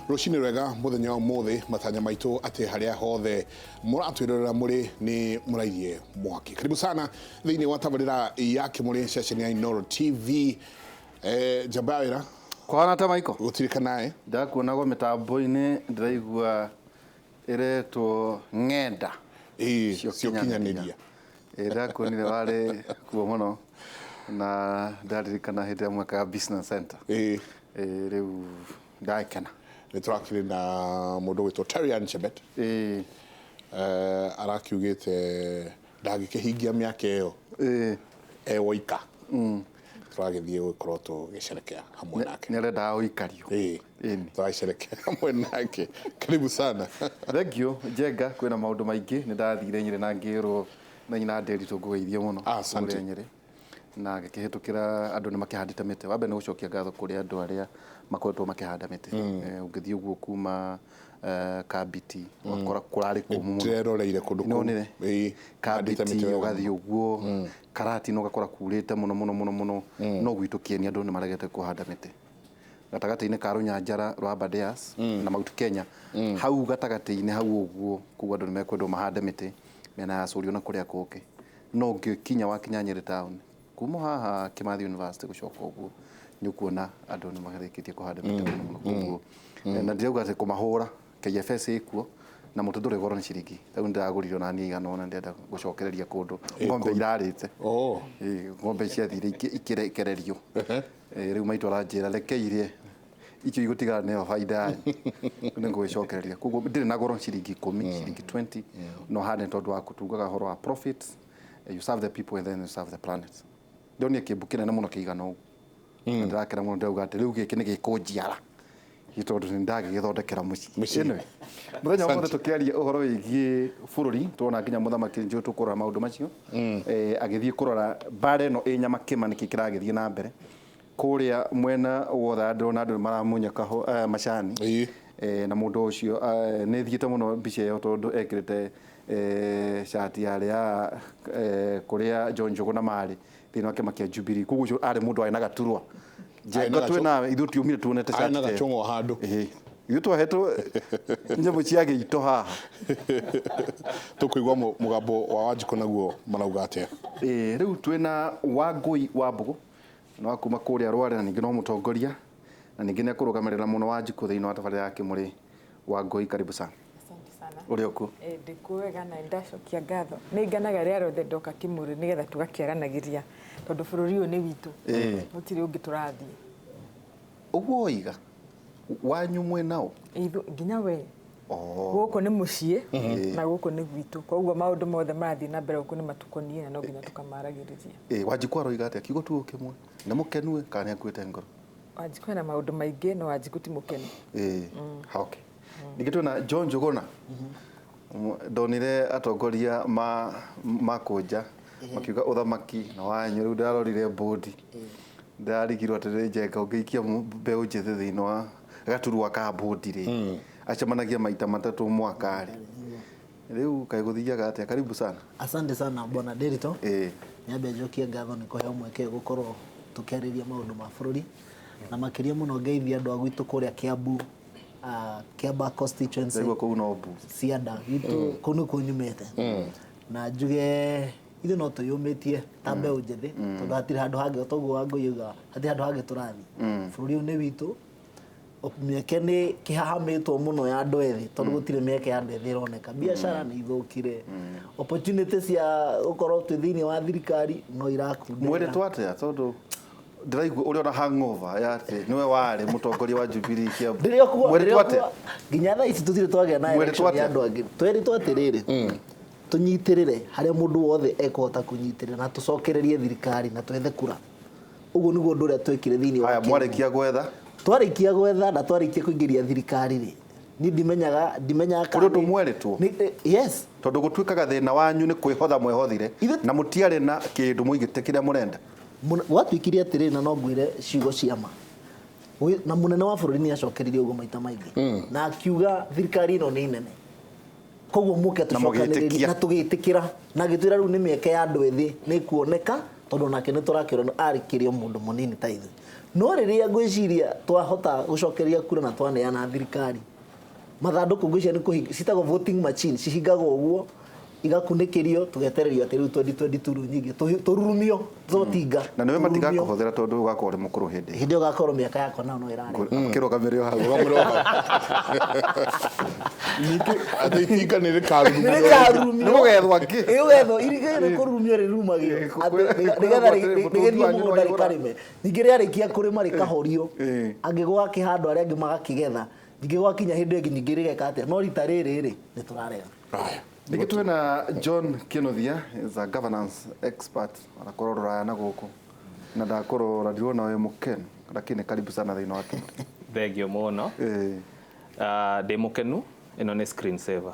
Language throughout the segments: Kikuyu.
Rũcinĩ rwega mũthenya wa ũmũthĩ, matanya maitũ atĩ harĩa hothe mũratwĩrorera mũrĩ nĩ mũrairie mwaki. Karibu sana thĩinĩ wa tabarĩra ya Kĩmũrĩ ceceni ya Inooro TV. Njamba ya wĩra. Kũhana ta Michael? Gũtirĩ kanae. Ndakuonagwo mĩtambo-inĩ ndĩraigua ĩretwo ng'enda. Ĩĩ, cia ũkinyanĩria. Ĩĩ, ndakuonire warĩ kuo mũno na ndaririkana hĩndĩ ĩrĩa mwekaga business center. Ĩĩ. Ĩĩ, rĩu ndakena. Nĩ tũrakĩrĩ na mũndũ ũgwĩtwo Terrian Chebet. Ĩĩ. Arakiugĩte ndangĩkĩhingia mĩaka ĩyo e woika. Tũragĩthiĩ gũkorwo tũgĩcerekea hamwe nake. Nĩ arendaga gũikario. Ĩĩ. Ĩni. Tũracerekea hamwe nake. Karibu sana. Thank you Njenga, kwĩna maũndũ maingĩ. Nĩ ndathire Nyĩrĩ na ngĩrwo na nyina Nderitu ngũgeithie mũno. Asante. Kũrĩa Nyĩrĩ. Na ngĩkĩhĩtũkĩra andũ nĩ makĩhandĩte mĩtĩ. Wa mbere nĩ gũcokia ngatho kũrĩ andũ arĩa makoretwo makĩhanda mĩtĩ. Ũngĩthiĩ ũguo kuma Kambiti, ũgakora kũrarĩ kũmũ mũno. Ndĩreroreire kũndũ kũu. Nĩwonire? Ĩĩ. Kambiti Handĩte mĩtĩ wega ũgathiĩ ũguo, Karatina ũgakora kurĩte mũno mũno mũno mũno. No gwitũ Kĩeni andũ nĩ maregete kũhanda mĩtĩ. Gatagatĩ-inĩ ka rũnyanjara rwa Aberdares na Mount Kenya, hau gatagatĩ-inĩ hau ũguo, kũu andũ nĩ mekwendwo mahande mĩtĩ mĩena ya Sũrio na kũrĩa kũngĩ. No ũngĩkinya wakinya Nyĩrĩ town, kuma haha Kimathi University gũcoka ũguo, nĩ ũkuona andũ nĩ marĩkĩtie kũhanda mĩtĩ mũno mũno. Koguo, na ndirauga atĩ kũmahũra, KFS ĩkuo, na mũtĩ ndũrĩ goro nĩ ciringi. Rĩu nĩndĩragũrire ona niĩ igana ũna ndĩrenda gũcokereria kũndũ ng'ombe irarĩte. Ĩĩ, ng'ombe ciathire ikĩrekererio. Rĩu maitũ aranjĩra reke irie icio igũtigara nĩyo baida yanyu. Nĩ ngũgĩcokereria. Koguo ndĩrĩ na goro ciringi ikũmi, ciringi 20, no hande tondũ wa tugaga ũhoro wa profit, you serve the people and then you serve the planet. Ndonire kĩmbu kĩnene mũno kĩigana ũguo. Na ndĩrakena mũno ndĩrauga atĩ rĩu gĩkĩ nĩ gĩkũnjiara. Tondũ nĩ ndagĩgĩthondekera mũciĩ. Mũciĩ. Anyway, mũthenya wa ũmũthĩ tũkĩaria ũhoro wĩgiĩ bũrũri tuona nginya mũthamaki nĩnjũĩ tũkũrora maũndũ macio. Agĩthiĩ kũrora mbara ĩno ĩ Nyamakĩma nĩkĩ kĩragĩthiĩ na mbere kũrĩa mwena wothe ndĩrona andũ maramunya macani. Na mũndũ ũcio nĩ thiĩte mũno mbica ĩyo tondũ ekĩrĩte cati yarĩ ya kũrĩa John Njũgũna marĩ thĩinĩ wa kĩama kĩa Jubilee. Koguo ũcio arĩ mũndũ warĩ na gaturwa. Njenga twĩ nawe ithuĩ tiumire tuonete cati. Arĩ na gacũng'wa handũ. Ĩĩ. Ithuĩ twahetwo nyamũ cia gĩito haha. Tũkũigua mũgambo wa Wanjikũ naguo marauga atĩa? Ĩĩ, rĩu twĩna Wangũi wa Mbũgũ na wa kuma kũrĩa Rware na ningĩ no mũtongoria na ningĩ nĩ ekũrũgamĩrĩra mũno Wanjikũ thĩinĩ wa tabarĩra ya Kĩmũrĩ. Wangũi, karibu sana. Asante sana. Ũrĩ okuo? Ĩĩ ndĩkuo wega na nĩndacokia ngatho. Nĩ ngenaga rĩrĩa rĩothe ndoka Kĩmũrĩ nĩgetha tũgakĩaranagĩria tondũ bũrũri ũyũ nĩ witũ. Gũtirĩ ũngĩ tũrathiĩ. Ũguo woiga, wanyu mwĩ nao? Nginya we. Gũkũ nĩ mũciĩ na gũkũ nĩ gwitũ. Koguo maũndũ mothe marathiĩ na mbere gũkũ nĩ matũkoniĩ na no nginya tũkamaragĩrĩria. Wanjikũ aroiga atĩa? Kiugo tu kĩmwe. Nĩ mũkenu ĩ kana nĩ akuĩte ngoro? Wanjikũ ena maũndũ maingĩ no Wanjikũ ti mũkenu. Ĩĩ. Okay. Ningĩ twĩna John Njũgũna. Ndonire atongoria ma makũnja makiuga ũthamaki na wanyu rĩu ndarorire mbũndi ndarigirwo atĩrĩrĩ Njenga ũngĩikia mbeũ njĩthĩ thĩinĩ wa gaturwa ka mbũndi rĩ acemanagia maita matatũ mwaka rĩ rĩu kaĩ gũthiaga atĩa? Karibu sana. Asante sana bwana Derito. Nyambe njokie ngatho nĩ kũheo mweke gũkorwo tũkĩarĩria maũndũ ma bũrũri na makĩria mũno ngeithia andũ a gwitũ kũrĩa Kiambu, Kiambaa constituency. Ndaigua kũu no mbu. Cianda gwitũ kũu nĩkuo nyumĩte. Na njuge ithuĩ no twĩyũmĩtie ta mbeũ njĩthĩ tondũ hatirĩ handũ hangĩ o ta ũguo Wangũi augaga hatirĩ handũ hangĩ tũrathiĩ. Bũrũri ũyũ nĩ witũ, mĩeke nĩ kĩhahamĩtwo mũno ya andũ ethĩ tondũ gũtirĩ mĩeke ya andũ ethĩ ĩroneka. Biacara nĩ ithũkire, opportunity cia gũkorwo twĩ thĩinĩ wa thirikari no irakundera. Mwĩrĩtwo atĩa tondũ ndĩraigua ũrĩ ona hangover ya atĩ nĩwe warĩ mũtongoria wa Jubilee Kiambu. Ndĩrĩ okuo, ndĩrĩ Mwĩrĩtwo atĩa? okuo. Nginya thaa ici tũtirĩ twagĩa na Mwĩrĩtwo election ya atĩa? andũ angĩ. Tweritwo atĩrĩrĩ, tũnyitĩrĩre harĩa mũndũ wothe ekũhota kũnyitĩrĩra na tũcokererie thirikari na twethe kura. Ũguo nĩguo ũndũ ũrĩa twekire thĩinĩ wa Haya, Kiambu. mwarĩkia gwetha? Twarĩkia gwetha na twarĩkia kũingĩria thirikari rĩ, niĩ ndimenyaga, ndimenyaga kana Kũrĩ ũndũ nĩ- mwerĩtwo? nĩ- yes. Tondũ gũtuĩkaga thĩna wanyu nĩ kwĩhotha mwehothire Ithuĩ- na mũtiarĩ na kĩndũ mũigĩte kĩrĩa mũrenda. Gwatuĩkire atĩrĩrĩ, na no ngwĩre ciugo cia ma, na mũnene wa bũrũri nĩ acokeririe ũguo maita maingĩ na akiuga thirikari ĩno nĩ nene, koguo mũke Na tũcokanĩrĩrie mũgĩtĩkia. na tũgĩtĩkĩra, na agĩtwĩra rĩu nĩ mĩeke ya andũ ethĩ nĩ ĩkuoneka Tondũ nake nĩ tũrakĩona arĩ kĩrĩ o mũndũ mũnini ta ithuĩ. No rĩrĩa ngwĩciria twahota gũcokeria kura na twaneana thirikari, mathandũkũ ngwĩciria nĩ kũhinga, citagwo voting machine, cihingagwo ũguo igakunĩkĩrio tũgetererio atĩ rĩu 2022 rĩu nyingĩ tũrurumio tũtinga. Na nĩwe matigakũhũthĩra tondũ ũgakorwo ũrĩ mũkũrũ hĩndĩ ĩyo. Hĩndĩ ĩyo ũgakorwo mĩaka yakwa nayo no ĩrarĩ. Kĩrũgamĩrĩro hau. Ningĩ atĩ itinga nĩ rĩkarurumio. Nĩ rĩkarurumio. Nĩ mũgethwo angĩ. Ĩ ũgethwo, irigĩ nĩ kũrurumio rĩrumagio. Atĩ nĩgetha rĩgĩthiĩ mũgũnda rĩkarĩme. Ningĩ rĩarĩkia kũrĩma rĩkahorio. Angĩ gwakĩhandwo arĩa angĩ magakĩgetha. Ningĩ gwakinya hĩndĩ ĩngĩ ningĩ rĩgeka atĩa. No rita rĩrĩ rĩ, nĩ tũrarega. Haya. Ningĩ twĩna John Kinuthia, is a governance expert, arakorwo rũraya na gũkũ. Na ndakorwo ndirona wĩ mũkenu, lakini karibu sana thĩinĩ wa Kenya. Thengio mũno. Ndĩ mũkenu, ĩno nĩ screen saver.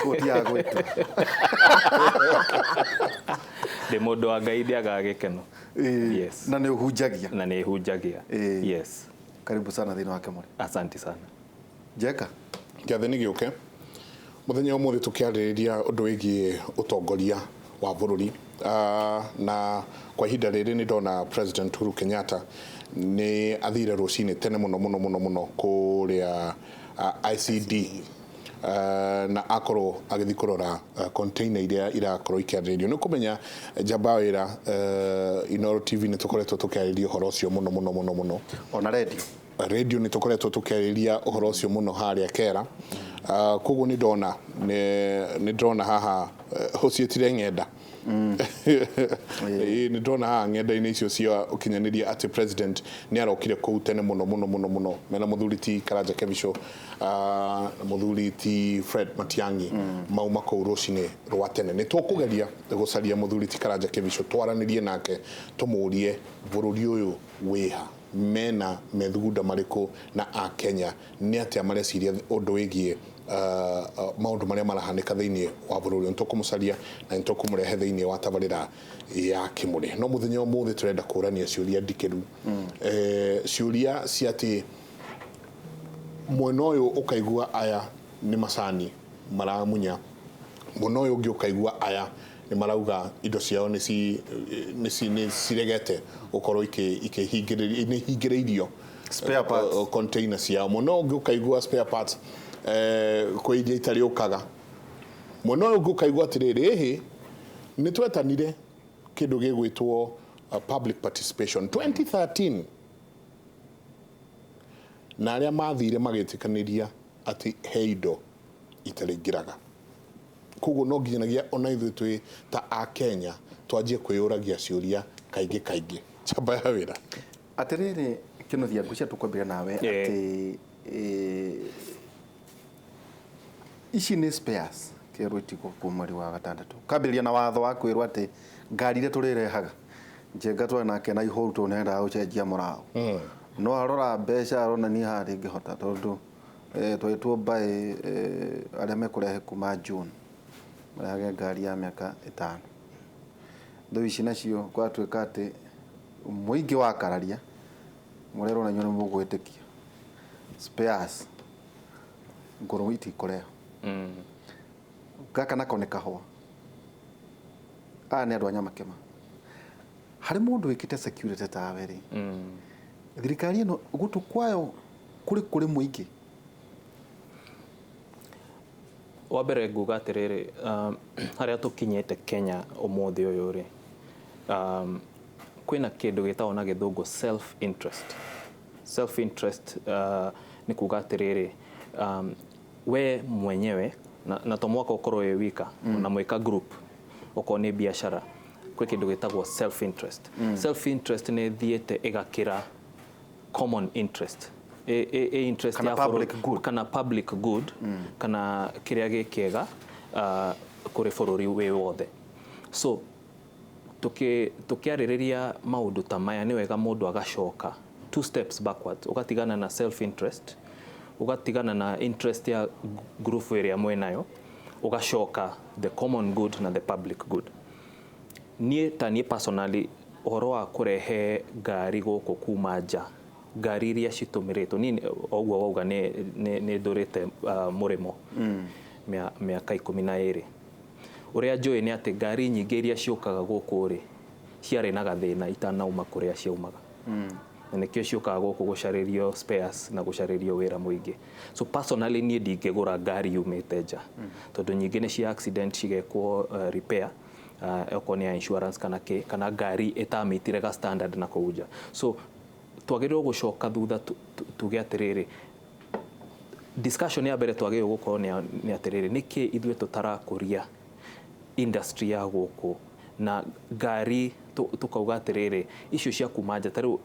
Kũu ti ya gwitũ. Ndĩ mũndũ wa Ngai ndiagaga gĩkeno. Yes. Na nĩ ũhunjagia. Na nĩ hunjagia. Yes. Karibu sana thĩinĩ wa Kĩmũrĩ. Asante sana. Njeka. Gĩathĩ nĩ gĩũke. Mũthenya ũmũthĩ tũkĩarĩrĩria ũndũ wĩgiĩ ũtongoria wa bũrũri. Na kwa ihinda rĩrĩ nĩ ndona President Uhuru Kenyatta nĩ athire rũcinĩ tene mũno mũno mũno mũno kũrĩa ICD. Na akorwo agĩthiĩ kũrora container iria irakorwo ikĩarĩrĩrio. Nĩ ũkũmenya njamba wĩra Inooro TV nĩ tũkoretwo tũkĩarĩrĩria ũhoro ũcio mũno mũno mũno mũno. Ona radio. Radio nĩ tũkoretwo tũkĩarĩrĩria ũhoro ũcio mũno harĩa Kera. Koguo nĩ ndona nĩ ndona haha ũciĩtire ng'enda. Nĩ ndona haha ng'enda-inĩ icio cia ũkinyanĩria atĩ president nĩ arokire kũu tene mũno mũno mũno mũno mena mũthuri ti Karanja Kebicho, mũthuri ti Fred Matiang'i mauma kũu rũcinĩ rwa tene. Nĩ tũkũgeria gũcaria mũthuri ti Karanja Kebicho twaranĩrie nake tũmũrie bũrũri ũyũ wĩha, mena methugunda marĩkũ na a Kenya nĩ atĩa mareciria ũndũ wĩgiĩ maũndũ marĩa marahanĩka thĩinĩ wa bũrũri. Nĩ tũkũmũcaria na nĩ tũkũmũrehe thĩinĩ wa tabarĩra ya Kĩmũrĩ. No mũthenya ũmũthĩ tũrenda kũrania ciũria ndikĩru. Ciũria cia atĩ mwena ũyũ ũkaigua aya nĩ macani maramunya, mwena ũyũ ũngĩ ũkaigua aya nĩ marauga indo ciao nĩ ciregete gũkorwo nĩ hingĩrĩirio spare parts container ciao. Mwena ũngĩ ũkaigua spare parts kwĩ iria itarĩ ũkaga. Mwena ũyũ ũngĩ ũkaigua atĩrĩrĩ, ĩhĩ nĩ twetanire kĩndũ gĩgwĩtwo public participation 2013 na arĩa mathire magĩtĩkanĩria atĩ he indo itarĩingĩraga. Koguo no nginyanagia ona ithuĩ twĩ ta a Kenya twanjie kwĩyũragia ciũria kaingĩ kaingĩ. Njamba ya wĩra. Atĩrĩrĩ Kinuthia, ngwĩciria tũkwambĩrĩria nawe atĩ ici nĩ spares kĩerwo itigwo kuma mweri wa gatandatũ. Kambĩrĩria na watho wa kwĩrwo atĩ ngari iria tũrĩrehaga Njenga twarĩ nake na ihoru tondũ nĩendaga gũcenjia mũraũ. No arora mbeca arona niĩ haha ndingĩhota tondũ twetwo mbaĩ arĩa mekũrehe kuma June marehage ngari ya mĩaka 5. Rĩu ici nacio gwatuĩka atĩ mũingĩ wakararia mũrerwo na inyuĩ nĩ mũgwĩtĩkia spares ngũrũ itikũrehwo. Gaka nako nĩ kahũa. Aya nĩ andũ a Nyamakĩma. Harĩ mũndũ wĩkĩte security tawe rĩ, thirikari ĩno gũtũ kwayo kũrĩ kũrĩ mũingĩ. Wa mbere nguga atĩrĩrĩ, harĩa tũkinyĩte Kenya ũmũthĩ ũyũ rĩ, kwĩna kĩndũ gĩtagwo na gĩthũngũ self interest. Self interest nĩ kuga atĩrĩrĩ, we mwenyewe na to mwaka ũkorwo wĩ wika, na mwĩka group okorwo nĩ biacara, kwĩ kĩndũ gĩtagwo self interest. Self interest nĩ ĩthiĩte ĩgakĩra common interest. Interest kana ya public good. Kana public good, kana kĩrĩa gĩ kĩega kũrĩ bũrũri wĩ wothe. So tukiarĩrĩria maũndũ ta maya nĩ wega mũndũ agacoka 2 steps backwards, ũgatigana na self interest, ũgatigana na interest ya group ĩrĩa mwĩnayo, ũgacoka the common good na the public good. Niĩ ta niĩ personally ũhoro wa kũrehe ngari gũkũ kuma nja, ngari iria citũmĩrĩtwo, niĩ ũguo wauga nĩ ndũrĩte mũrĩmo mĩaka 12. Ũrĩa njũĩ nĩ atĩ ngari nyingĩ iria ciũkaga gũkũ rĩ, ciarĩ na gathĩna itanauma kũrĩa ciaumaga. Na nĩkĩo ciũkaga gũkũ gũcarĩrio spares na gũcarĩrio wĩra mũingĩ. So personally niĩ ndingĩgũra ngari yumĩte nja, tondũ nyingĩ nĩ cia accident cigekwo repair, okorwo nĩ ya insurance kana kĩ, kana ngari ĩtamitire ga standard na kũu nja. So twagĩrĩirwo gũcoka thutha tuge atĩrĩrĩ, discussion ya mbere twagĩrĩirwo gũkorwo nĩ atĩrĩrĩ, nĩkĩ ithuĩ tũtarakũria industry ya gũkũ na ngari, tukauga atĩrĩrĩ, icio cia kuma nja. Ta rĩu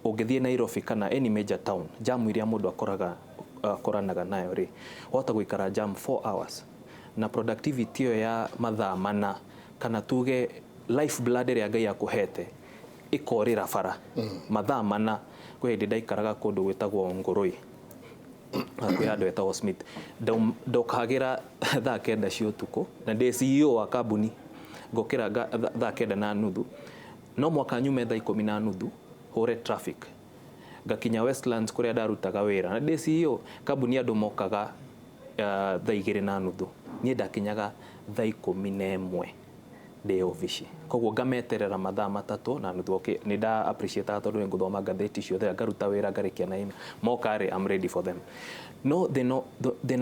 ũngĩthiĩ Nairobi kana any major town, jam iria mũndũ akoraga akoranaga nayo rĩ, wahota gũikara jam 4 hours, na productivity ĩyo ya mathaa mana, kana tuge life blood ĩrĩa Ngai akũhete ĩkorĩra bara mathaa mana. Kwĩ hĩndĩ ndaikaraga kũndũ gwĩtagwo Ngũrũi, kwĩ handũ hetagwo Smith. Ndokagĩra thaa 9 cia ũtukũ na ndĩ CEO wa kambuni, ngokĩra thaa 9:30, no mwaka nyume thaa 10:30, hũre traffic, ngakinya Westlands kũrĩa ndarutaga wĩra, na ndĩ CEO kambuni, andũ mokaga thaa 2:30, niĩ ndakinyaga thaa 11 ndĩ obici, koguo ngameterera mathaa 3.5. Okay, nĩ nda appreciate tondũ nĩ ngũthoma ngathĩti ciothe, ngaruta wĩra, ngarĩkia na email, moka rĩ, I'm ready for them. No thĩna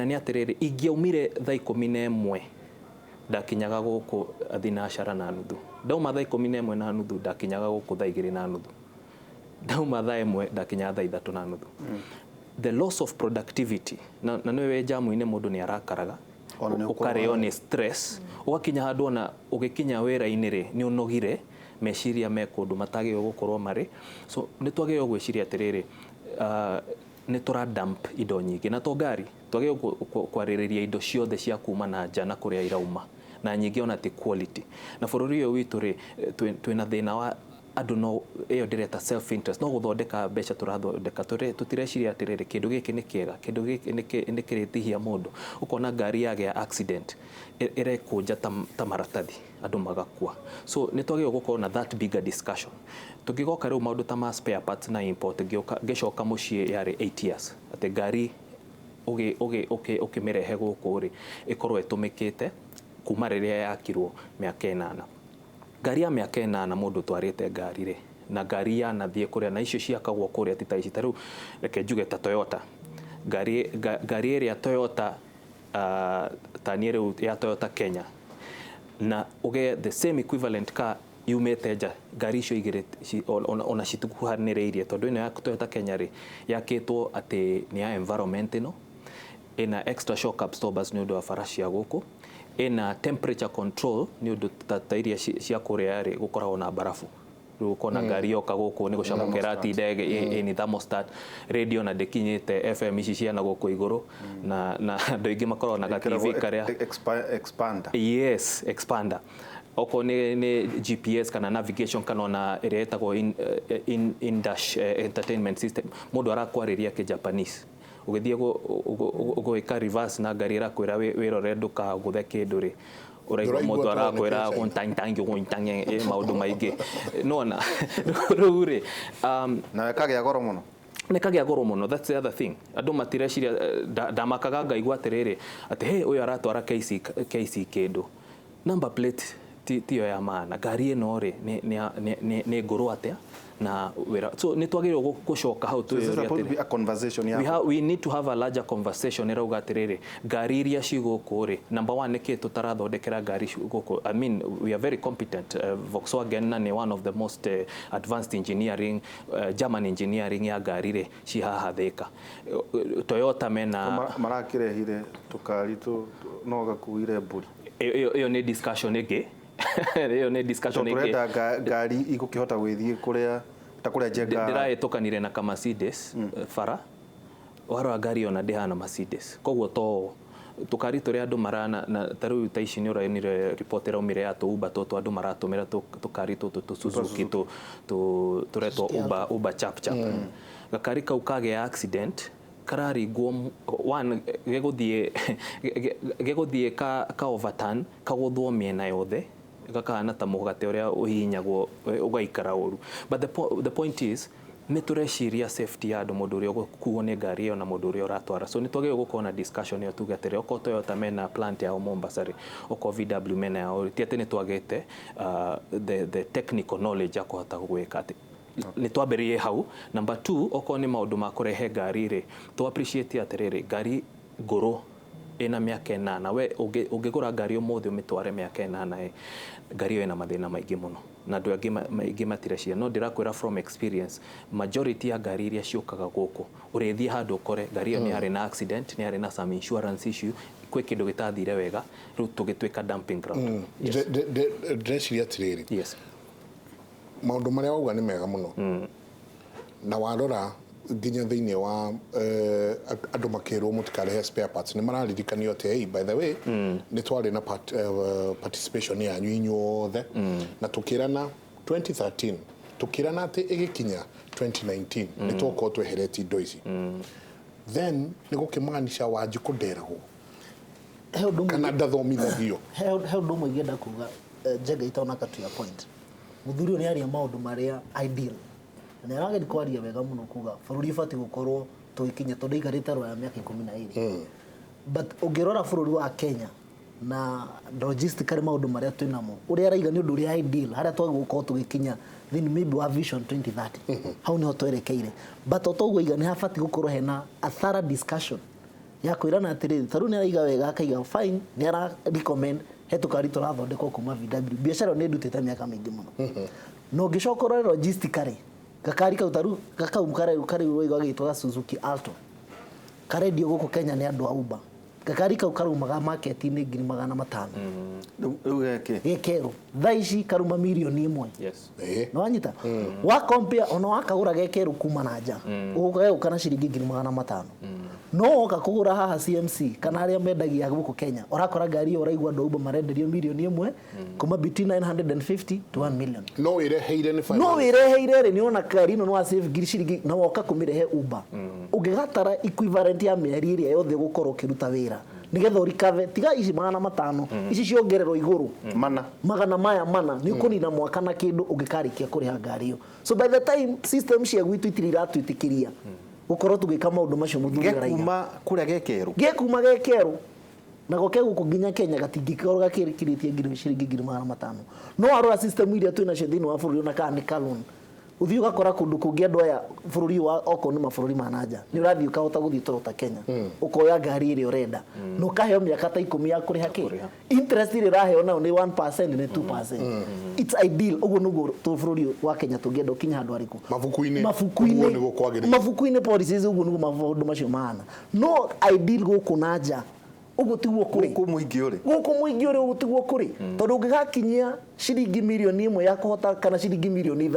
nĩ atĩrĩrĩ, ingĩaumire thaa 11, ndakinyaga gũkũ 6:30. Ndauma thaa 11:30, ndakinyaga gũkũ thaa 2:30. Ndauma thaa 1, ndakinyaga thaa 3:30. The loss of productivity, na nĩ wĩ jamu-inĩ, mũndũ nĩ arakaraga. Ona nĩ ũkarĩo nĩ stress, ũgakinya handũ ona ũgĩkinya wĩra-inĩ rĩ, nĩ ũnogire, meciria me kũndũ matagĩrĩirwo gũkorwo marĩ. So nĩ twagĩrĩirwo gwĩciria atĩrĩrĩ, nĩ tũra dump indo nyingĩ, na to ngari, twagĩrĩirwo kwarĩrĩria indo ciothe cia kuma na nja na kũrĩa irauma, na nyingĩ ona ti quality. Na bũrũri ũyũ witũ rĩ, twĩna thĩna wa andũ, no ĩyo ndĩreta self interest, no gũthondeka mbeca tũrathondeka. Tũtireciria atĩrĩrĩ, kĩndũ gĩkĩ nĩ kĩega, kĩndũ gĩkĩ nĩ kĩrĩtihia mũndũ. Ũkona ngari yagĩa accident, ĩrekũnja ta maratathi, andũ magakua. So nĩ twagĩrĩirwo gũkorwo na that bigger discussion. Tũngĩgoka rĩu maũndũ ta ma spare parts na import, ngĩcoka mũciĩ yarĩ 8 years atĩ ngari ũkĩmĩrehe gũkũ rĩ, ĩkorwo ĩtũmĩkĩte kuma rĩrĩa yakirwo mĩaka 8. Ngari ya mĩaka 8, mũndũ ũtwarĩte ngari rĩ, na ngari yanathiĩ kũrĩa, na icio ciakagwo kũrĩa ti ta ici. Ta rĩu reke njuge ta Toyota, ngari ĩrĩa Toyota, ta niĩ rĩu ya Toyota Kenya, na ũgĩe the same equivalent car yumĩte nja, ngari icio igĩrĩ ona citikuhanĩrĩirie, tondũ ĩno ya Toyota Kenya rĩ, yakĩtwo atĩ nĩ ya environment, ĩno ĩna extra shock absorbers nĩ ũndũ wa bara cia gũkũ, ĩna temperature control nĩ ũndũ ta iria cia kũrĩa rĩ, gũkoragwo na barabu. Rĩu ũkona ngari yoka gũkũ nĩ gũcamũka ĩratinda ĩni thermostat, radio na ndĩkinyĩte FM ici cia na gũkũ igũrũ, na andũ aingĩ makoragwo na ga TV karĩa Expander. Yes, expander. Okorwo nĩ GPS kana navigation, kana ona ĩrĩa ĩtagwo in dash entertainment system, mũndũ arakwarĩria kĩ Japanese, ũgĩthiĩ gwĩka reverse na ngari ĩrakwĩra wĩrore ndũkagũthe kĩndũ rĩ, ũraigua Ndũraigua mũndũ tondũ nĩ arakwĩra Kĩchina. guntantangi guntangi, maũndũ maingĩ nona rĩu rĩ, Na kagĩa goro mũno. Nĩ kagĩa goro mũno. That's the other thing, andũ matireciria. Ndamakaga ngaigua atĩrĩrĩ, atĩ hey, ũyũ aratwara KC, KC kĩndũ, number plate tiyo ya maana, ngari ĩno rĩ, nĩ ngũrũ atĩa na wĩra. So nĩ twagĩrĩirwo gũcoka hau So is this twĩyũrie supposed to be atĩrĩ, a conversation ya we need to have a larger conversation ĩrauga atĩrĩrĩ, ngari iria ci gũkũ rĩ, number one, nĩkĩ tũtarathondekera ngari ci gũkũ? I mean, we are very competent. Volkswagen na nĩ one of the most advanced engineering, German engineering ya ngari rĩ, ci haha Thĩka. Toyota mena Marakĩrehire tũkari no gakuire mbũri. Ĩyo nĩ discussion ĩngĩ, ĩyo nĩ discussion Tondũ ĩngĩ. Tũrenda ngari igũkĩhota gwĩthiĩ kũrĩa ta kũrĩa Njenga. Ndĩrahĩtũkanire na ka Mercedes bara, warora ngari ona ndĩhana Mercedes. Koguo to tũkari tũrĩa andũ marana na ta rĩu ta ici nĩ ũronire report ĩraumire ya tũ Uber tũtũ, andũ maratũmĩra tũkari tũtũ tũ Suzuki tũretwo Uber, Uber chap chap. Gakari kau kagĩa accident, kararingwo one gĩgũthiĩ ka overturn, kagũthwo mĩena yothe, gakahana ta mũgate ũrĩa ũhihinyagwo, ũgaikara ũru. But the point is Nĩ tũreciria safety ya andũ, mũndũ ũrĩa ũgũkuo nĩ ngari ĩyo na mũndũ ũrĩa ũratwara. So nĩ twagĩrĩirwo gũkorwo na discussion ĩyo, tuge atĩrĩ, okorwo Toyota mena plant yao Mombasa rĩ, okorwo VW mena yao rĩ, ti atĩ nĩ twagĩte the technical knowledge ya kũhota gwĩka atĩ nĩ twambĩrĩrie hau. Number two, okorwo nĩ maũndũ ma kũrehe ngari rĩ, tũ appreciate atĩrĩrĩ, ngari ngũrũ ĩna mĩaka 8, we ũngĩgũra ngari ũmũthĩ ũmĩtware mĩaka 8 ĩ, ngari ĩyo ĩna mathĩna maingĩ mũno na andũ angĩ maingĩ matireciria. No ndĩrakwĩra from experience, majority ya ngari iria ciũkaga gũkũ, ũrĩthiĩ handũ ũkore ngari ĩyo nĩ yarĩ na accident, nĩ yarĩ na some insurance issue, kwĩ kĩndũ gĩtathire wega, rĩu tũgĩtuĩka dumping ground. Yes. Ndĩreciria atĩrĩrĩ, Yes. maũndũ marĩa wauga nĩ mega mũno, na warora nginya thĩinĩ wa andũ makĩrwo mũtikarehe spare parts, nĩ mararirikanio atĩ, hey, by the way, nĩ twarĩ na participation yanyu inyuothe, na tũkĩrana 2013, tũkĩrana atĩ ĩgĩkinya 2019 nĩ tũgũkorwo tweheretie indo ici. Then nĩ gũkĩmaanisha Wanjikũ nderagwo He ũndũ ũmwe kana ndathomithagio. He ũndũ ũmwe ingĩenda kuga, Njenga, itonaka to your point. Mũthuri ũyũ nĩ aria maũndũ marĩa ideal na nĩ arageria kwaria wega mũno kuga bũrũri ũbatiĩ gũkorwo tũgĩkinya, tondũ aikarĩte rwaya mĩaka 12. But ũngĩrora bũrũri wa Kenya na logistically maũndũ marĩa twĩ namo, ũrĩa araiga nĩ ũndũ ũrĩa ideal harĩa twagĩrĩirwo gũkorwo tũgĩkinya thĩinĩ maybe wa Vision 2030, hau nĩho twerekeire. But o toguo aiga, nĩ habatiĩ gũkorwo hena a thorough discussion ya kwĩrana atĩrĩrĩ, tarĩu nĩ araiga wega, akaiga fine, nĩ ara recommend he tũkari tũrathondekwo kuma VW. Biacara ĩyo nĩ ndutĩte mĩaka mĩingĩ mũno, na ũngĩcoka ũrore logistically gakari kau, tarĩu gakau karĩ waiga gagĩtwo ga Suzuki Alto, karendio gũkũ Kenya nĩ andũ a Uber, gakari kau karaumaga market-inĩ 500,000. Rĩu geke Gekerũ thaa ici karuma 1 mirioni. Nĩwanyita wa compare, ona wakagũra gekerũ kuma na nja, ũgũka na ciringi 500,000, no woka kũgũra haha CMC kana arĩa mendagia gũkũ Kenya, ũrakora ngari ĩyo ũraigua andũ a Uber marenderio 1 mirioni kuma between 950 to 1 million. No wĩreheire nĩ No wĩreheire rĩ, nĩwona ngari ĩno nĩwa save ngiri ciringi, na woka kũmĩrehe Uber, ũngĩgatara equivalent ya mĩeri ĩrĩa yothe ũgũkorwo ũkĩruta wĩra nĩgetha ũrikave, tiga ici 500, ici ciongererwo igũrũ mana magana maya mana, nĩ ũkũnina mwaka na kĩndũ ũngĩkarĩkia kũrĩha ngari ĩyo. So by the time system cia gwitũ itirĩ iratwĩtĩkĩria gũkorwo tũgĩka maũndũ macio mũthuri araiga. Gekuma kũrĩa gekerũ. Gekuma gekerũ na goke gũkũ nginya Kenya gatingĩkorwo gakĩrĩtie ngiri ciringi 500,000. No warora system iria twĩ nacio thĩinĩ wa bũrũri, ona kana nĩ kalon, ũthiĩ ũgakora kũndũ kũngĩ andũ aya bũrũri wa okorwo nĩ mabũrũri ma nanja, nĩ ũrathiĩ ũkahota gũthiĩ Toyota Kenya, ũkoya ngari ĩrĩa ũrenda na ũkaheo mĩaka ta 10 ya kũrĩha kĩ interest ĩrĩa ũraheo nayo nĩ 1%, nĩ 2%. It's ideal. Ũguo nĩguo bũrũri wa Kenya tũngĩenda ũkinye handũ harĩkũ. Mabuku-inĩ. Mabuku-inĩ. Ũguo nĩguo kwagĩrĩire. Mabuku-inĩ policies, ũguo nĩguo maũndũ macio mahana. No ideal gũkũ na nja ũguo tiguo kũrĩ. Gũkũ mũingĩ ũrĩ Gũkũ mũingĩ ũrĩ ũguo tiguo kũrĩ, tondũ ũngĩgakinyia ciringi 1 mirioni ya kũhota kana ciringi 3 mirioni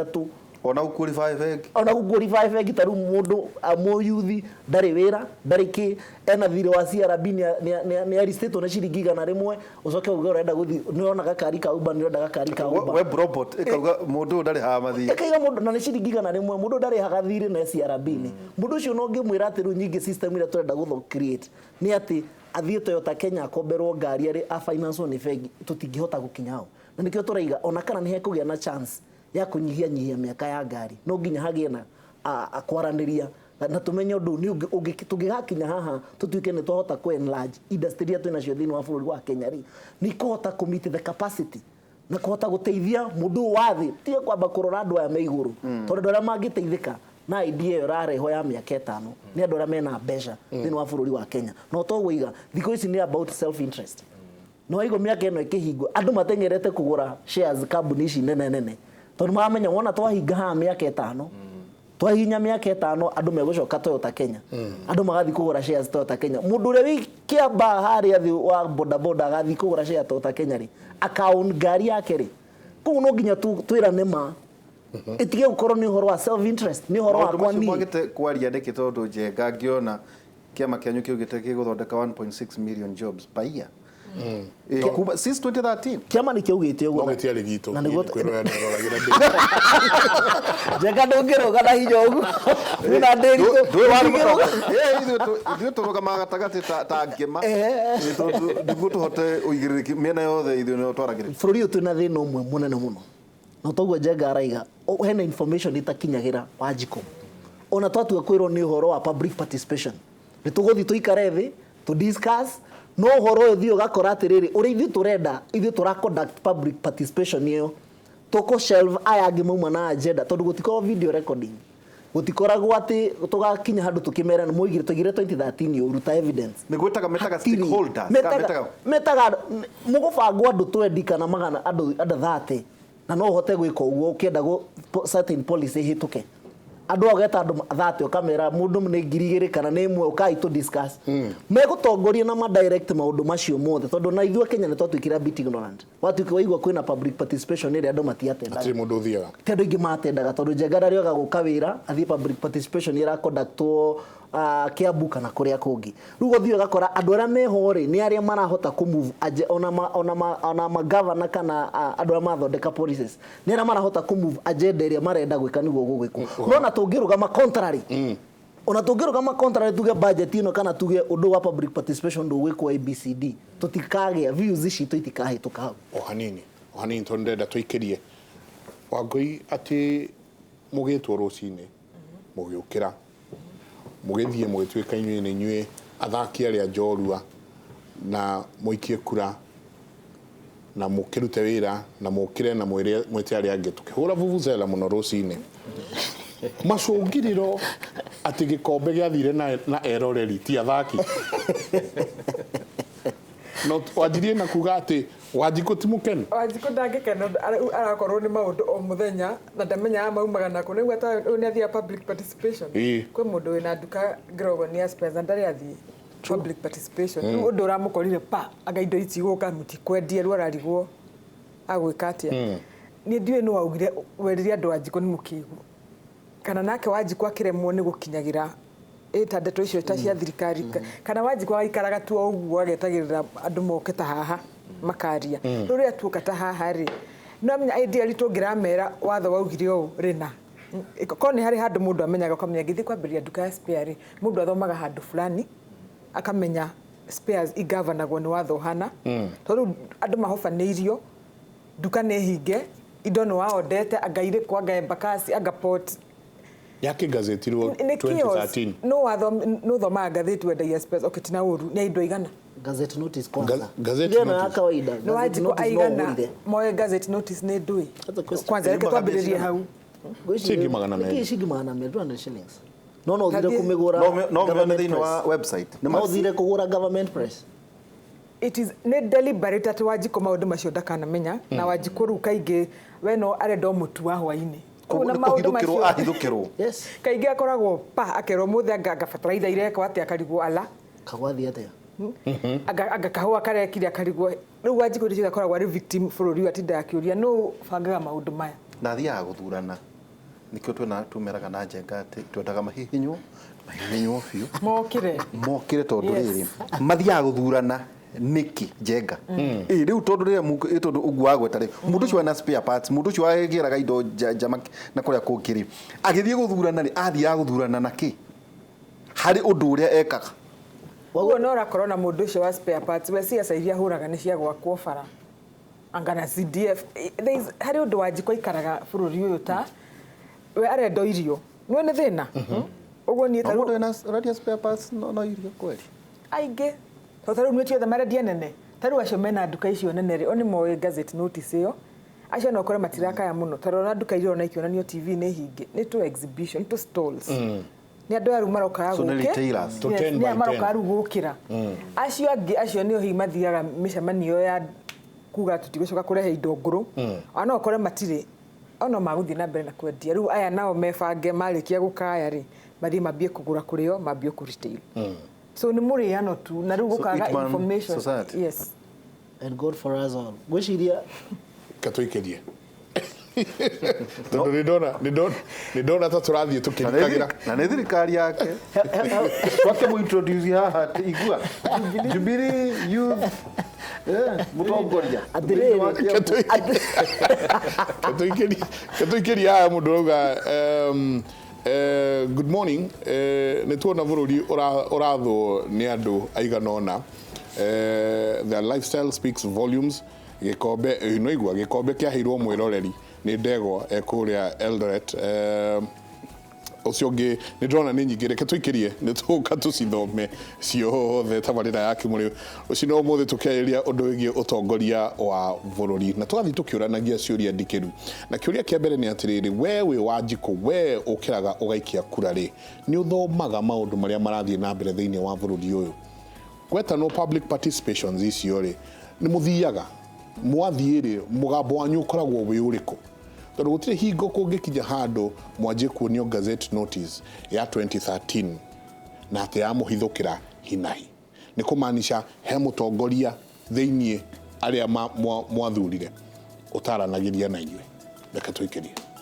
ona ũqualify bengi. Ona gũqualify bengi, ta rĩu mũndũ mũyuthi ndarĩ wĩra, ndarĩ kĩ, ena thirĩ wa CRB, nĩ aristĩtwo na ciringi 100, ũcoke uge ũrenda gũthiĩ, nĩ ũrona gakari ka Uber, nĩ ũrenda gakari ka Uber. Web robot ĩkauga mũndũ ũyũ ndarĩhaga mathiirĩ. Ĩkaiga mũndũ na nĩ ciringi 100, mũndũ ndarĩhaga thirĩ na CRB-inĩ. Mũndũ ũcio no ngĩmwĩra atĩ rĩu nyingĩ system ĩrĩa tũrenda gũtho create nĩ atĩ athiĩ Toyota Kenya akomberwo ngari arĩ a finance nĩ bengi, tũtingĩhota gũkinya hau. Na nĩkĩo tũraiga ona kana nĩ hekũgĩa na chance ya kũnyihia nyihia mĩaka ya ngari, no nginya hagĩe na kwaranĩria na tũmenye ũndũ nĩ tũngĩgakinya haha tũtuĩke nĩ twahota kũ enlarge industry iria twĩ nacio thĩinĩ wa bũrũri wa Kenya rĩ, nĩ ikũhota kũ meet the capacity na kũhota gũteithia mũndũ ũyũ wa thĩ, tiga kwamba kũrora andũ aya me igũrũ, tondũ andũ arĩa mangĩteithĩka na idea ĩyo ĩrarehwo ya mĩaka 5 nĩ andũ arĩa mena mbeca thĩinĩ wa bũrũri wa Kenya. No toguo iga thikũ ici nĩ about self interest. No waigua mĩaka ĩno ĩkĩhingwo, andũ mateng'erete kũgũra shares kambuni ici nene nene, tondũ maramenya wona twahinga haha mĩaka 5, twahihinya mĩaka 5, andũ megũcoka Toyota Kenya, andũ magathiĩ kũgũra shares Toyota Kenya. Mũndũ ũrĩa wĩ kĩamba harĩa thĩ wa bodaboda agathiĩ kũgũra share Toyota Kenya rĩ, akaown ngari yake rĩ. Koguo no nginya twĩrane ma ĩtige gũkorwo nĩ ũhoro wa self interest, nĩ ũhoro Maũndũ wakwa macio niĩ. Mwagĩte kwaria nĩkĩ? Tondũ Njenga ngĩona kĩama kĩanyu kĩugĩte gĩgũthondeka 1.6 million jobs per year kuma since 2013. Kĩama nĩ kĩaugĩte No ũguo gĩtiarĩ gitũ. Na nĩguo Kwĩrora ndĩroragĩra ndĩ. Njenga ndũngĩrũga na hinya ũguo wĩna ndĩri. Ndũĩ warĩ mũtongoria. Ithuĩ tũrũgamaga gatagatĩ ta ngĩma. Tondũ nĩguo tũhote ũigĩrĩrĩki mĩena yothe, ithuĩ nĩo twaragĩrĩria. Bũrũri ũyũ twĩna thĩna ũmwe mũnene mũno, na toguo Njenga araiga, hena information ĩtakinyagĩra Wanjikũ. Ona twatua kwĩrwo nĩ ũhoro wa public participation, nĩ tũgũthiĩ tũikare thĩ tũ discuss, no ũhoro ũyũ thiĩ ũgakora atĩrĩrĩ, ũrĩa ithuĩ tũrenda, ithuĩ tũra conduct public participation ĩyo, tũkũ shelve aya angĩ mauma na agenda, tondũ gũtikoragwo video recording, gũtikoragwo atĩ tũgakinya handũ tũkĩmera nĩ mwoigire tũigire 2013 ũruta evidence. Nĩ gwĩtaga metaga Hatirĩ. Stakeholders. Metaga metaga mũgũbangwo andũ 20 kana magana andũ 30, na no ũhote gwĩka ũguo ũkĩenda certain policy ĩhĩtũke. Andũ ageta andũ 30, ũkamera mũndũ nĩ 2,000 kana nĩ 1, ũkai tũ discuss. Megũtongoria na ma direct maũndũ macio mothe, tondũ na ithuĩ Kenya nĩ twatuĩkire a bit ignorant. Watuĩka waigua kwĩna public participation ĩrĩa andũ matiatendaga. Hatirĩ mũndũ ũthiaga. Ti andũ aingĩ matendaga, tondũ Njenga ndarĩoga gũka wĩra athiĩ public participation ĩra conductwo Kiambu kana kũrĩa kũngĩ. Rĩu ũgathiĩ ũgakora andũ arĩa meho rĩ, nĩ arĩa marahota kũ move ona magavana kana andũ arĩa marathondeka policies, nĩ arĩa marahota kũ move agenda ĩrĩa marenda gwĩka nĩguo gũgwĩkwo. No ona tũngĩrũgama contrary, ona tũngĩrũgama contrary tuge budget ĩno kana tuge ũndũ wa public participation ndũgwĩkwo ABCD, tũtikagĩa views citũ, itikahĩtũka hau. O hanini o hanini, tondũ ndĩrenda tũikĩrie Wangũi atĩ mũgĩtwo rũcinĩ, mũgĩũkĩra, mũgĩthiĩ, mũgĩtuĩka inyuĩ nĩ inyuĩ athaki arĩa njorua, na mũikie kura na mũkĩrute wĩra na mũkĩre na mwĩte arĩa angĩ tũkĩhũra vuvuzela mũno rũcinĩ, macũngĩrĩro atĩ gĩkombe gĩathire na eroreri ti athaki. No wanjirie na kuga atĩ Wanjikũ ti mũkenu. Wanjikũ ndangĩkena, arakorwo nĩ maũndũ o mũthenya na ndamenyaga maumaga nako. Nĩguo ta ũyũ nĩ athiaga public participation. Kwĩ mũndũ wĩna nduka Grogon ya spares na ndarĩ athiĩ public participation. Rĩu ũndũ ũramũkorire pa anga indo ici gũka mũtikwendia, rĩu ararigwo agwĩka atĩa. Niĩ ndiũĩ nĩ waugire werire andũ Wanjikũ nĩ mũkĩgu, kana nake Wanjikũ akĩremwo nĩ gũkinyagĩra ĩta ndeto icio ta cia thirikari, kana Wanjikũ agaikaraga tu o ũguo agetagĩrĩra andũ moke ta haha makaria. Rĩu rĩrĩa tuoka ta haha rĩ, no amenya ideally tũngĩramera watho waugire ũũ rĩna korwo nĩ harĩ handũ mũndũ amenyaga, ũkamenya ngĩthiĩ kwambĩrĩria nduka ya spare rĩ, mũndũ athomaga handũ fulani akamenya spares igavanagwo nĩ watho ũhana, tondũ rĩu andũ mahobanĩirio, nduka nĩ hinge, indo nĩ waondete, anga irĩkũ, anga Embakasi, anga Port. Yakĩgazetirwo Nĩ chaos. 2013. No watho no thomaga ngathĩti wendagia spares, okay, tina ũru nĩ indo igana. Gazette notice kwanza. Gazette Ile ĩno ya notice. kawaida. Nĩ Gazette Wanjikũ notice no aigana ũgũrire. moe gazette notice nĩ ndũĩ. That's a question. Kwanza reke twambĩrĩrie hau. Ciringi 200. Nĩkĩĩ ciringi 200, 200 shillings? No ũthire Tathiĩ- kũmĩgũra No mĩone government thĩinĩ wa press. website. Nĩ No ũthire kũgũra government press. It is nĩ deliberate atĩ Wanjikũ maũndũ macio ndakanamenya, na Wanjikũ rĩu kaingĩ we no arenda o mũtu wa hwainĩ. Koguo Koguo na nĩ maũndũ kũhithũkĩrwo macio- ahithũkĩrwo. Yes. Kaingĩ akoragwo pa akerwo mũthĩ anga bataraitha irekwo atĩa, akarigwo ala. Kagwathi atĩa? Anga kahũa karekire, akarigwo. Rĩu Wanjikũ nĩcio akoragwo arĩ victim bũrũri ũyũ, atindaga akĩũria nũ bangaga maũndũ maya. Na athiaga gũthurana, nĩkĩo twĩna tumeraga na Njenga atĩ twendaga mahihinywo biũ. Mokĩre. Mokĩre tondũ Yes. rĩrĩ mathiaga gũthurana nĩkĩ, Njenga? Ĩ rĩu tondũ rĩrĩa ĩ tondũ ũguo wagweta rĩ, mũndũ ũcio wena spare parts, mũndũ ũcio wagĩraga indo nja na kũrĩa kũngĩ rĩ, agĩthiĩ gũthurana rĩ, athiaga gũthurana na kĩ harĩ ũndũ ũrĩa ekaga? Ũguo no ũrakorwo na mũndũ ũcio wa spare parts, we ciaca iria ahũraga nĩ cia gwakwo bara anga na CDF. There is harĩ ũndũ Wanjikũ aikaraga bũrũri ũyũ ta we arenda o irio, nĩwe nĩ thĩna ũguo niĩ No ta mũndũ rĩu wĩna ũrendia spare parts no irio kweli. Aingĩ tondũ ta rĩu nĩ othe marendia nene, ta rĩu acio mena nduka icio nene rĩ, o nĩ moĩ gazette notice ĩyo, acio no ũkore matirakaya mũno, tondũ ona nduka iria ũrona ikĩonanio TV nĩ hinge, nĩ tũ exhibition, nĩ tũ stalls, nĩ andũ aya rĩu marokaga So nĩ gũkĩ. retailers. To Yes, 10 nĩ by aya marokaga 10. rĩu gũkĩra acio angĩ, acio nĩo hihi mathiaga mĩcemanio ya kuga tũtigũcoka kũrehe indo ngũrũ. Ona no ũkore matirĩ ona magũthiĩ na mbere na kwendia. Rĩu aya nao mebange marĩkia gũkaya rĩ, mathiĩ mambie kũgũra kũrĩo, mambie kũ retail. So nĩ mũrĩano tu na rĩu So gũkaga eat one information. society. Yes. And God for us all. Ngwĩciria Katũikĩrie tondũ nĩ ndona ta tũrathiĩ tũkĩrikagĩra. Na nĩ thirikari yake twake mu introduce haha atĩ igua Jubilee Youth mũtongoria. Atĩrĩrĩ. Katũikĩrie haya, mũndũ auga good morning, nĩ tuona bũrũri ũrathwo nĩ andũ aigana ũna. Their lifestyle speaks volumes. Gĩkombe no igua gĩkombe kĩaheirwo mwĩroreri nĩ ndegwa kũrĩa Eldoret. Ũcio ũngĩ nĩ ndĩrona nĩ nyingĩ, reke tũikĩrie, nĩ tũgũka tũcithome ciothe. Tabarĩra ya Kĩmũrĩ rũcinĩ ũmũthĩ tũkĩarĩrĩria ũndũ wĩgiĩ ũtongoria wa bũrũri, na tũgathiĩ tũkĩũranagia ciũria ndikĩru. Na kĩũria kĩa mbere nĩ atĩrĩrĩ, we wĩ Wanjikũ, we ũkĩraga ũgaikia kura rĩ, nĩ ũthomaga maũndũ marĩa marathiĩ na mbere thĩinĩ wa bũrũri ũyũ? Gwetanwo public participations icio rĩ, nĩ mũthiaga? Mwathiĩ rĩ, mũgambo wanyu ũkoragwo wĩ ũrĩkũ? Tondũ gũtirĩ hingo kũngĩkinya handũ mwanjie kuonio gazette notice ya 2013 na atĩ yamũhithũkĩra hinahi, nĩ kũmaanisha he mũtongoria thĩiniĩ arĩa mwathurire ũtaranagĩria na inyuĩ. Reke tũikĩrie.